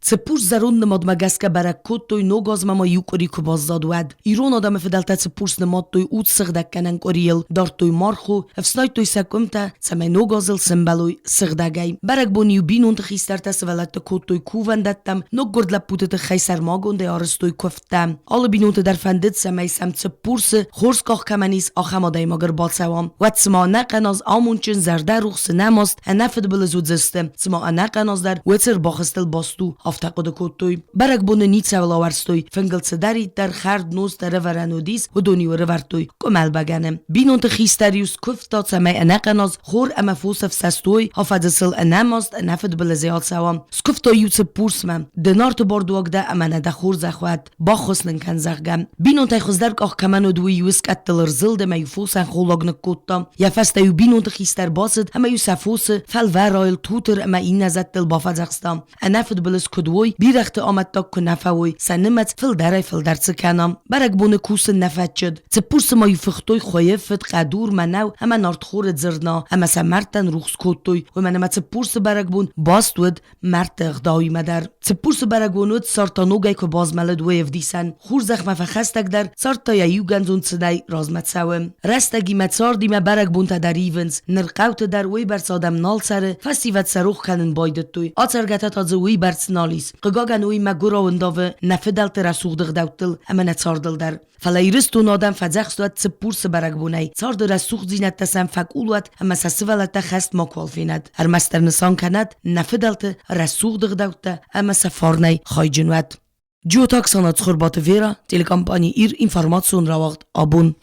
Цыппурс зӕронд нымадмӕ гӕсгӕ бӕрӕг кодтой, ног азмӕ ма иу къуыри куы баззад, уӕд. Ирон адӕмы фыдӕлтӕ Цыппурс нымадтой удсыгъдӕггӕнӕн къуырийыл, дардтой мархо, ӕфснайдтой сӕ къуымтӕ, цӕмӕй ног азыл сӕмбӕлой сыгъдӕгӕй. Бӕрӕгбон-иу бинонты хистӕртӕ сывӕллӕтты кодтой кувӕндӕттӕм, ноггуырд лӕппуты тыххӕй сӕрмагондӕй арӕзтой куывдтӕ. Алы бинонты дӕр фӕндыд, цӕмӕй сӕм Цыппурсы хорз къах кӕмӕн ис, ахӕм адӕймаг ӕрбацӕуа. Уӕд цыма ӕнӕхъӕн аз амондджын, зӕрдӕрухс, ӕнӕмаст, ӕнӕфыдбылыз уыдзысты, цыма ӕнӕхъӕн аз дӕр уыцы ӕрбахызтыл баст у, афтӕ хъуыды кодтой. Бӕрӕгбоны ницӕуыл ауӕрстой, фынгыл цыдӕриддӕр хӕрд, нозт ӕрӕвӕрӕн уыдис, уыдон-иу ӕрӕвӕрдтой къуымӕл бӕгӕны. Бинонты хистӕр-иу скуывта, цӕмӕй ӕнӕхъӕн аз хор ӕмӕ фос ӕфсӕстой, афӕдзы сыл ӕнӕмаст, ӕнӕфыдбылызӕй ацӕуа. Скуывтой-иу Цыппурсмӕ, ды Нарты бардуаг дӕ ӕмӕ нӕ дӕ хорзӕх уӕд, баххуыс нын кӕн, зӕгъгӕ. Бинонтӕй хуыздӕр къах кӕмӕн уыд, уый-иу скъӕттыл ӕрзылд ӕмӕ-иу фосӕн холлаг ныккодта. Йӕ фӕстӕ-иу бинонты хистӕр бацыд ӕмӕ-иу сӕ фосы фӕлвӕрайыл, тутыр ӕмӕ иннӕ зӕдтыл бафӕдзӕхста. Ӕнӕфыдбылыз куыд уой, бирӕгъты амӕттаг куы нӕ фӕуой, сӕ нымӕц фылдӕрӕй-фылдӕр цы кӕна. Бӕрӕгбоны кусын нӕ фӕччыд. Цыппурсы ма-иу фыхтой хуыйы фыд, хъӕдур, мӕнӕу ӕмӕ нартхоры дзырна ӕмӕ сӕ мӕрдтӕн рухс кодтой, уымӕн ӕмӕ Цыппурсы бӕрӕгбон баст уыд мӕрдты ӕгъдауимӕ дӕр. Цыппурсы бӕрӕгбон уыд, цард та ногӕй куы базмӕлыд, уый ӕвдисӕн. Хурзӕхмӕ фӕхӕстӕгдӕр, цард та йӕ иугӕндзон цыдӕй размӕ цӕуы. Рӕстӕгимӕ цардимӕ бӕрӕгбонтӕ дӕр ивынц. Ныр хъӕуты дӕр уыйбӕрц адӕм нал цӕры, фӕсивӕд сӕ рох кӕнын байдыдтой. Ацӕргӕтӕ та дзы уыйбӕрц нал ис. Хъыгагӕн, уый мӕгуырау ӕндавы нӕ фыдӕлты рӕсугъд ӕгъдӕуттыл ӕмӕ нӕ цардыл дӕр. Фӕлӕ Ирыстоны адӕм фӕдзӕхст уӕд Цыппурсы бӕрӕгбонӕй, царды рӕсугъддзинӕдтӕ сӕм фӕкъул уӕд ӕмӕ сӕ сывӕллӕттӕ хӕст макуал фенӕд. Ӕрмӕстдӕр нысан кӕнӕд нӕ фыдӕлты рӕсугъд ӕгъдӕуттӕ ӕмӕ сӕ фарнӕй хайджын уӕд. Джиоты Оксана, Цхуырбаты Вера, телекомпани Ир, информацион рауагъд Абон.